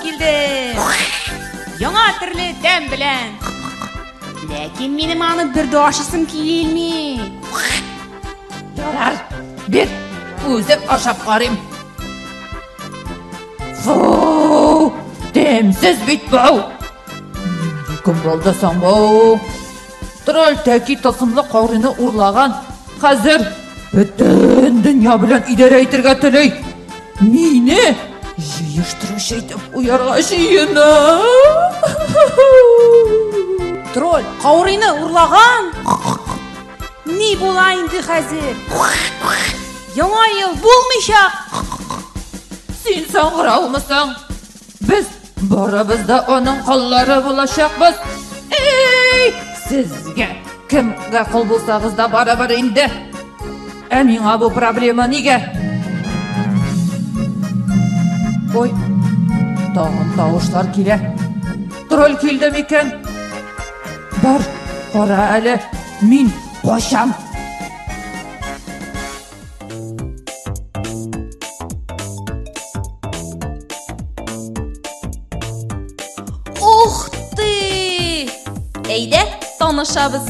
килдем. Яңа төрле тәм белән. Ләкин минем аны бер дә ашыйсым килми. Ярар, бир, үзем ашап карыйм. Фу, тәмсез бит бу. Нинди көн булды соң бу? Тролль тәки тылсымлы каурыйны урлаган. Хәзер бөтен дөнья белән идарә итәргә тели. Мине җыештыручы итеп куярга җыена. Тролль каурыйны урлаган. Ни була инде хәзер? Яңа ел булмыйчак. Син саңгыраумысың? Без барыбыз да аның коллары булачакбыз. Эй, сезгә кемгә кол булсагыз да барыбер инде. Ә миңа бу проблема нигә? Ой, тагын тавышлар килә. Тролль килде микән? Бар, кара әле, мин качам. Ух ты! Әйдә, танышабыз.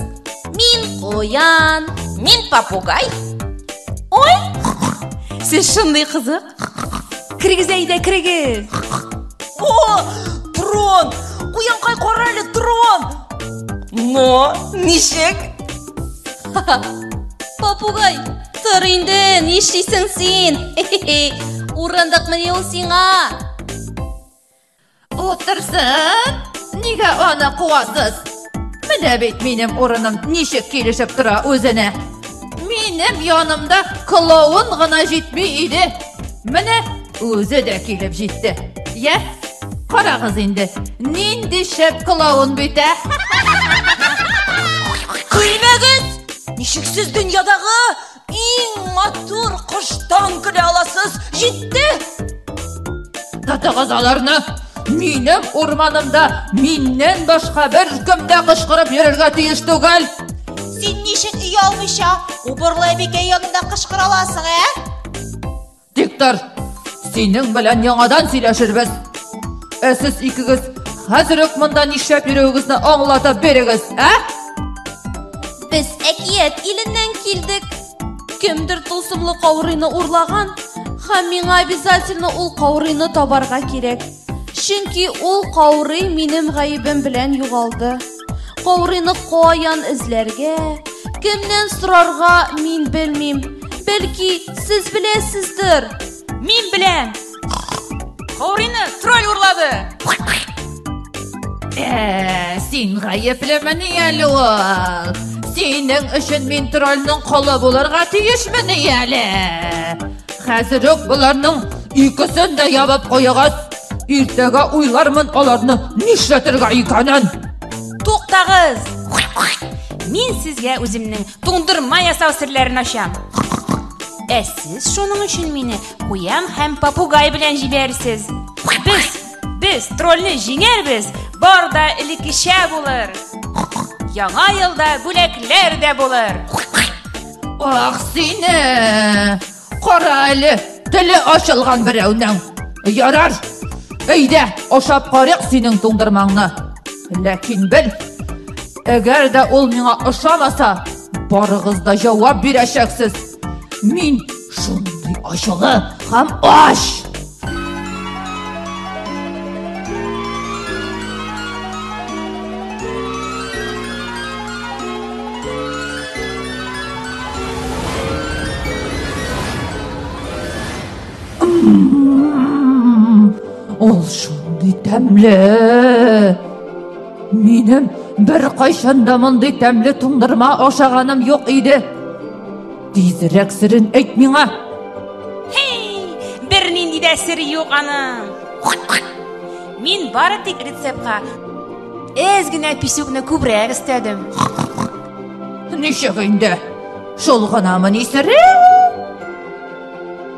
Мин куян, мин попугай. Ой! Сез шундый кызык. Керегез әйдә, керегез. О, трон! Куянкай, кара әле, трон! Но, ничек? Попугай, тор инде, нишлисең син? Урындыкмыни ул сиңа? Утырсын! Нигә аны куасыз? Менә бит минем урыным ничек килешеп тора үзенә. Минем янымда клоун гына җитми иде. Менә үзе дә килеп җитте. Йә, карагыз инде, нинди шәп клоун бит, ә? Көлмәгез! Ничек сез дөньядагы иң матур коштан көлә аласыз? Җитте! Тотыгыз аларны! Минем урманымда миннән башка бер кем дә кычкырып йөрергә тиеш түгел! Син ничек оялмыйча Убырлы әбикәй янында кычкыра аласың, ә? Тик тор! Синең белән яңадан сөйләшербез. Ә сез икегез хәзер үк монда нишләп йөрүегезне аңлатып бирегез, ә? Без әкият иленнән килдек. Кемдер тылсымлы каурыйны урлаган, һәм миңа обязательно ул каурыйны табарга кирәк. Чөнки ул каурый минем гаебем белән югалды. Каурыйны каян эзләргә, кемнән сорарга мин белмим. Бәлки, сез беләсездер. Мин беләм. Каурыйны тролль урлады. Ә, син гаеплемени әле ул? Синең өчен мин тролльның колы булырга тиешмени әле? Хәзер үк боларның икесен дә ябып куегыз. Иртәгә уйлармын аларны нишләтергә икәнен. Туктагыз! Мин сезгә үземнең туңдырма ясау серләрен ачам. Ә сез шуның өчен мине куян һәм попугай белән җибәрсез. Без, без тролльне җиңәрбез, бар да элеккечә булыр. Яңа елда бүләкләр дә булыр. Ах, сине! Кара әле, теле ачылган берәүнең. Ярар, әйдә, ашап карыйк синең туңдырмаңны. Ләкин бел, әгәр дә ул миңа ошамаса, барыгыз да җавап бирәчәксез. Мин шундый ачулы һәм ач! Ул шундый тәмле! Минем беркайчан да мондый тәмле туңдырма ашаганым юк иде. Тизрәк серен әйт миңа. Хей, бернинди дә сер юк аның. Мин бары тик рецептка әз генә писүкне күбрәк өстәдем. Ничек инде? Шул гынамыни сере?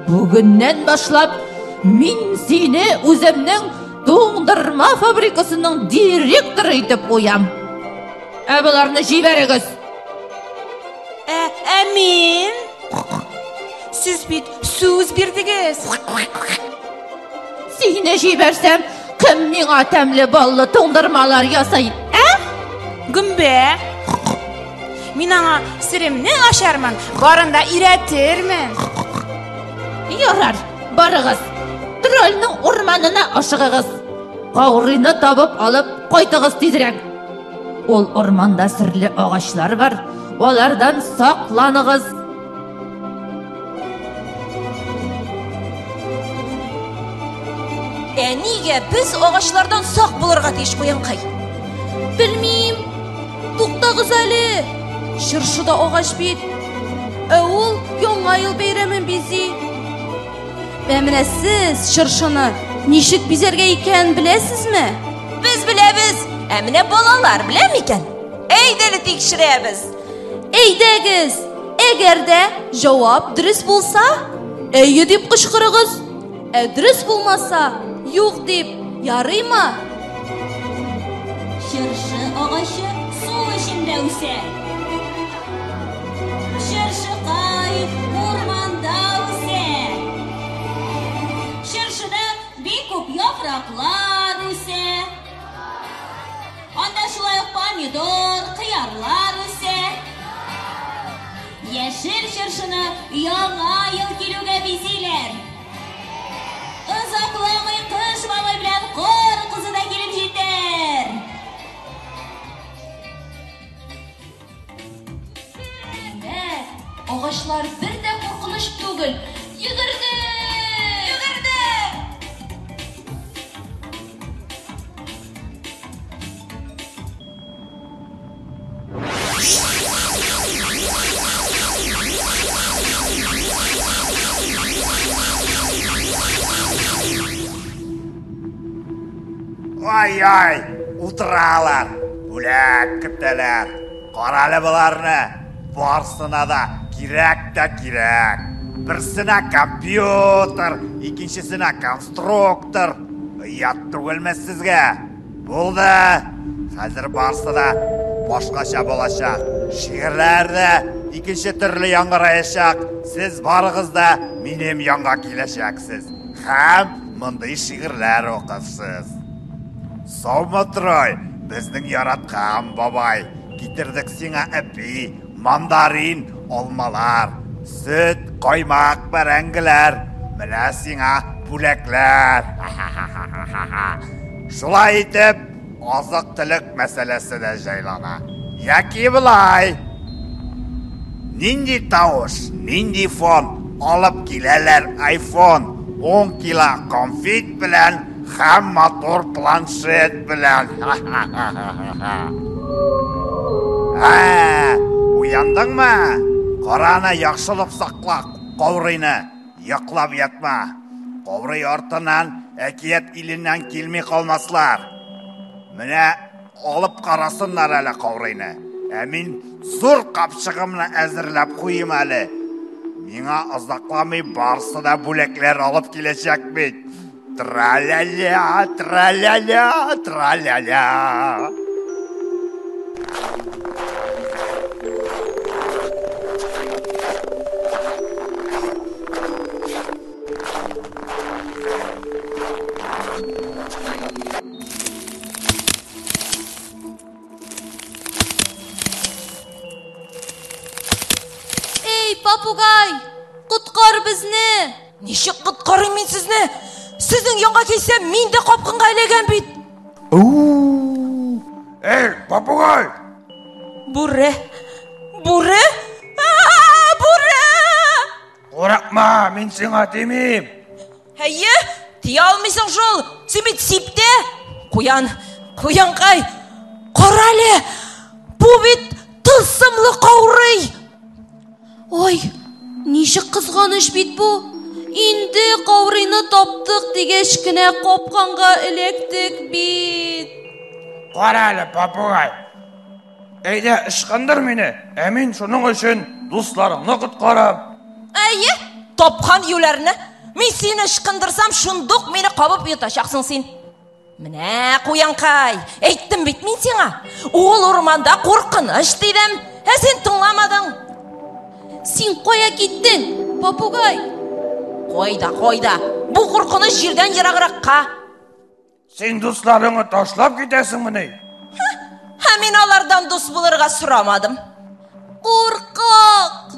Бүгеннән башлап мин сине үземнең туңдырма фабрикасының директоры итеп куям. Ә боларны җибәрегез. Ә, ә мин? Сез бит сүз бирдегез. Сине җибәрсәм, Кем миңа тәмле баллы туңдырмалар ясый, ә? Гөмбә. Мин аңа серемне ачармын, барын да өйрәтермен. Ярар, барыгыз. Тролльның урманына ашыгыгыз. Каурыйны табып алып кайтыгыз тизрәк. Ул урманда серле агачлар бар, алардан сакланыгыз. Ә нигә без агачлардан сак булырга тиеш, Куянкай? Белмим. Туктагыз әле. Чыршы да агач бит. Ә ул Яңа ел бәйрәмен бизи. Ә менә сез чыршыны ничек бизәргә икәнен беләсезме? Без беләбез. Ә менә балалар белә микән? Әйдә әле тикшерәбез. Әйдәгез! Әгәр дә җавап дөрес булса, әйе дип кычкырыгыз. Ә дөрес булмаса, юк дип, ярыймы? Чыршы агачы су эчендә үсә. Чыршыкай урманда үсә. Чыршыда бик күп яфраклар үсә. Анда шулай ук помидор, кыярлар үсә. Яшел чыршыны Яңа ел килүгә бизиләр. Озакламый Кыш бабай белән Кар кызы да килеп җитәр. Димәк, агачлар бер дә куркыныч түгел. Йөгердек! Йөгердек! Ай-ай, утыралар, бүләк көтәләр. Карале боларны, барсына да кирәк тә кирәк. Берсенә компьютер, икенчесенә конструктор. Оят түгелме сезгә? Булды! Хәзер барсы да башкача булачак. Шигырьләр дә икенче төрле яңгыраячак. Сез барыгыз да минем янга киләчәксез һәм мондый шигырьләр укырсыз. Саумы, Трой, безнең яраткан бабай. Китердек сиңа әпи, мандарин, алмалар, сөт, каймак, бәрәңгеләр. Менә сиңа бүләкләр. Шулай итеп, азык-төлек мәсьәләсе дә җайлана. Яки болай. Нинди тавыш, нинди фон, алып киләләр айфон, 10 кило конфет белән һәм матур планшет белән. Ә, уяндыңмы? Караны яхшылап сакла, каурыйны. Йоклап ятма. Каурый артыннан әкият иленнән килми калмаслар. Менә алып карасыннар әле каурыйны. Ә мин зур капчыгымны әзерләп куйым әле. Миңа озакламый барсы да бүләкләр алып киләчәк бит. Тра-ля-ля, тра-ля-ля, тра-ля-ля. Эй, попугай, коткар безне! Ничек коткарыйм мин сезне? Сезнең янга килсәм, мин дә капкынга эләгәм бит. Эй, попугай! Бүре! Бүре! Бүре! Курыкма, мин сиңа тимим. Әйе, тия алмыйсың шул. Син бит сиптә. Куян, куянкай. Карале, бу бит тылсымлы каурый. Ой, ничек кызганыч бит бу. Инде каурыйны таптык дигәч кенә капканга эләктек бит. Карале, попугай. Әйдә, ычкындыр мине, ә мин шуның өчен дусларыңны коткарам. Әйе, тапкан юләрне. Мин сине ычкындырсам, шундук мине кабып йотачаксың син. Менә, куянкай, әйттем бит мин сиңа. Ул урманда куркыныч дидем, ә син тыңламадың. Син кая киттең, попугай? Кайда, кайда? Бу куркыныч җирдән ерагракка. Син дусларыңны ташлап китәсеңмени? Һәм мин алардан дус булырга сорамадым. Куркак!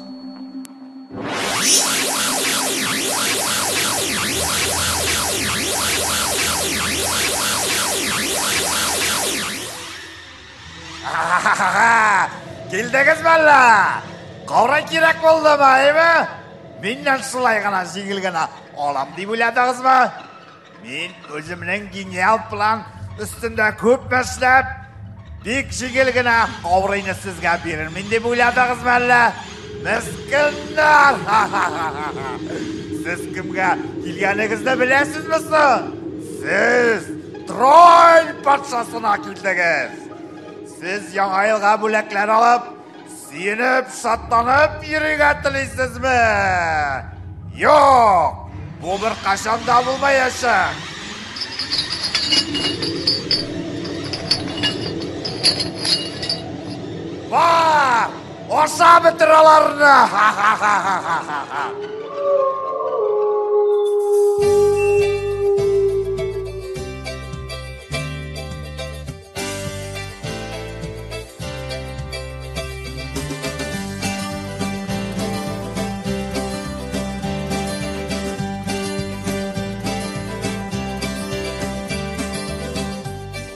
Килдегезме әллә? Каурый кирәк булдымы, әйме? Миннән шулай гына җиңел генә алам дип уйладыгызмы? Мин үземнең гениаль план өстендә күп эшләп, бик җиңел генә каурыйны сезгә бирермен дип уйладыгызмы әллә? Мескеннәр! Сез кемгә килгәнегезне беләсезме соң? Сез тролль патшасына килдегез. Сез яңа елга бүләкләр алып, сөенеп, шатланып йөрергә телисезме? Юк! Бу беркайчан да булмаячак. Бар! Аша бетер аларны! Ха-ха-ха-ха-ха-ха!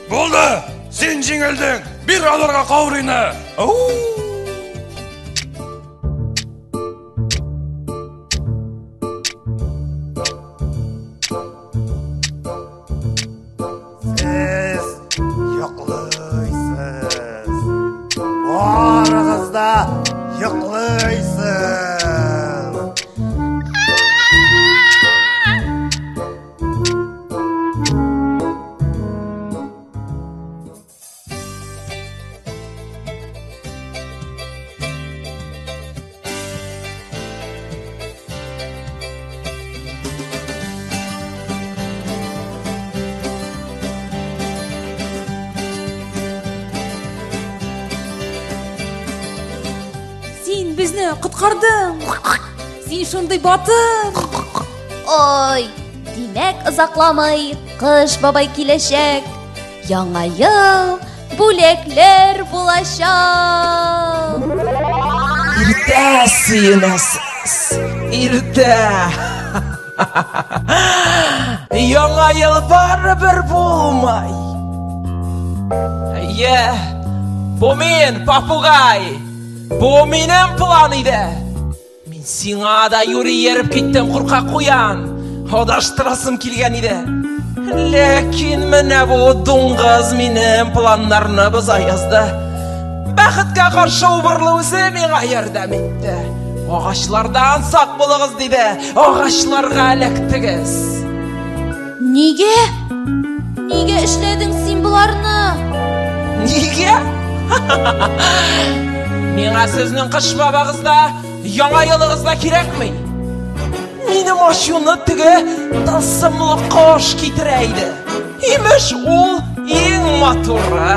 Булды! Син җиңелдең! Бир аларга каурыйны! Ау! Сез йоклыйсыз. Барыгыз да йоклыйсыз. Син безне коткардың. Син шундый батыр. Ой, димәк, озакламый Кыш бабай киләчәк. Яңа ел бүләкләр булачак. Иртә сөенәсез. Иртә. Яңа ел барыбер булмай. Әйе, бу мин, попугай. Бу минем план иде. Мин сиңа да юри ияреп киттем, куркак куян. Адаштырасым килгән иде. Ләкин менә бу дуңгыз минем планнарны боза язды. Бәхеткә каршы убырлы үзе миңа ярдәм итте. Агачлардан сак булыгыз диде. Агачларга эләктегез. Нигә? Нигә эшләдең син боларны? Нигә? Миңа сезнең кыш бабагыз да, яңа елыгыз да кирәкми. Минем ачуны теге тылсымлы кош китерә иде. Имеш, ул иң матуры.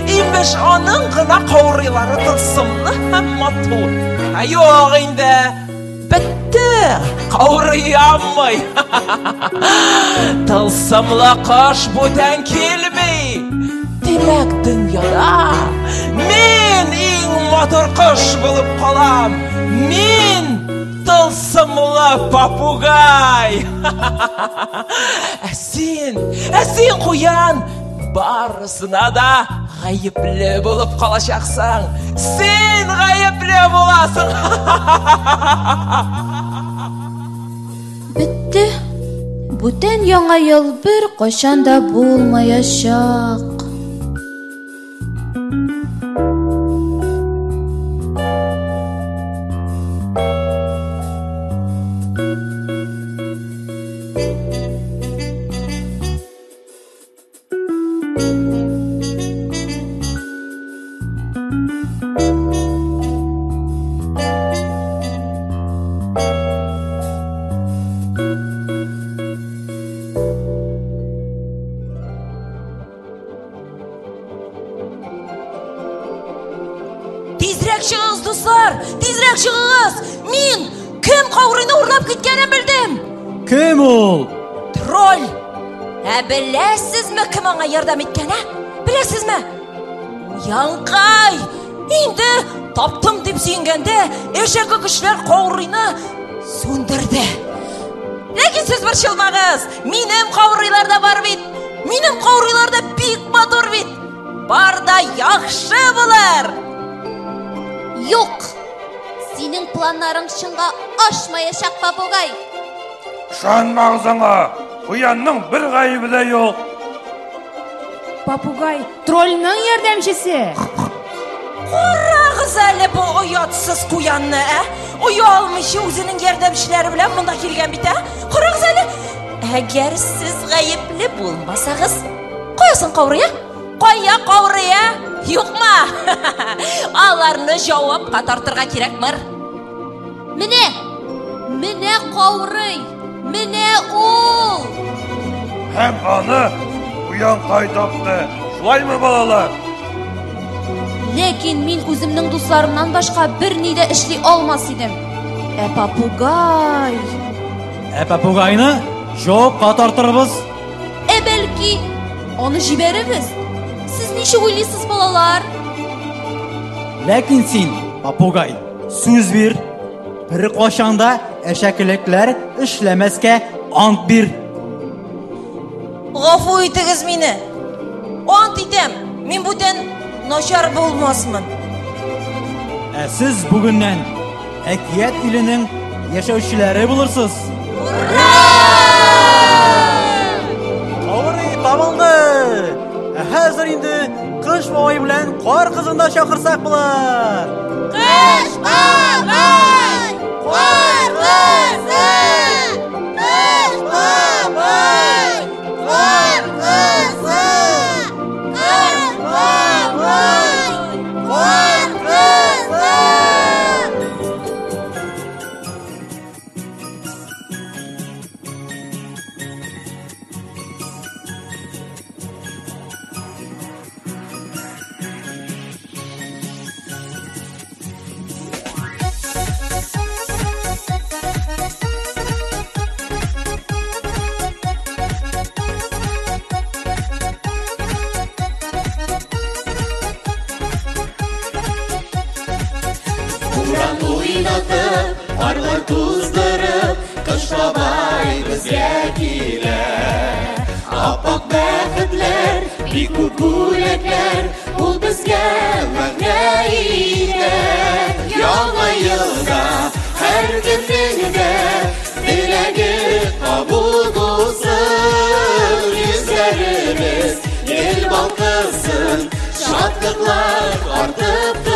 Имеш, аның гына каурыйлары тылсымлы һәм матур. Ә юк инде, бетте, каурый янмый. Тылсымлы кош бүтән килми. Димәк, дөньяда мин иң матур кош булып калам. Мин тылсымлы попугай. Ә син, ә син куян, барысына да гаепле булып калачаксың. Син гаепле буласың. Бетте. Бүтән яңа ел бер кайчан да булмаячак. Тизрәк чыгыгыз, дуслар! Тизрәк чыгыгыз! Мин кем каурыйны урлап киткәнен белдем! Кем ул? Тролль! Ә беләсезме, кем аңа ярдәм иткән, ә? Беләсезме? Куянкай! Инде таптым дип сөенгәндә, әшәке көчләр каурыйны сүндерде. Ләкин сез борчылмагыз, минем каурыйлар да бар бит. Минем каурыйлар да бик матур бит. Бар да яхшы булыр. Юк! Синең планнарың чынга ашмаячак, попугай. Ышанмагыз аңа! Куянның бер гаебе дә юк. Попугай тролльның ярдәмчесе. Карагыз әле бу оятсыз куянны, ә? Оялмыйча үзенең ярдәмчеләре белән монда килгән бит, ә? Карагыз әле. Әгәр сез гаепле булмасагыз, кая соң каурый, ә? Кая каурый, ә? Юкмы? Аларны җавапка тартырга кирәк, мэр. Менә! Менә каурый! Менә ул! Һәм аны Куянкай тапты. Шулаймы, балалар? Ләкин мин үземнең дусларымнан башка берни дә эшли алмас идем. Ә попугай... Ә попугайны җавапка тартырбыз. Ә бәлки, аны җибәрербез? Сез ничек уйлыйсыз, балалар? Ләкин син, попугай, сүз бир. Беркайчан да әшәкелекләр эшләмәскә ант бир. Гафу итегез мине. Ант итәм, мин бүтән начар булмасмын. Ә сез бүгеннән әкият иленең яшәүчеләре булырсыз. Ура! Каурый табылды! Ә хәзер инде Кыш бабай белән Кар кызын да чакырсак була. Кыш бабай! Кар кызы! Кыш бабай! Кар кызы! Кыш бабай! Кар кызы! Буран уйнатып, карлар туздырып, Кыш бабай безгә килә. Аппак бәхетләр, бик күп бүләкләр, ул безгә вәгъдә итә. Яңа елда һәркемнең дә теләге кабул булсын. Йөзләребез гел балкысын, шатлыклар артып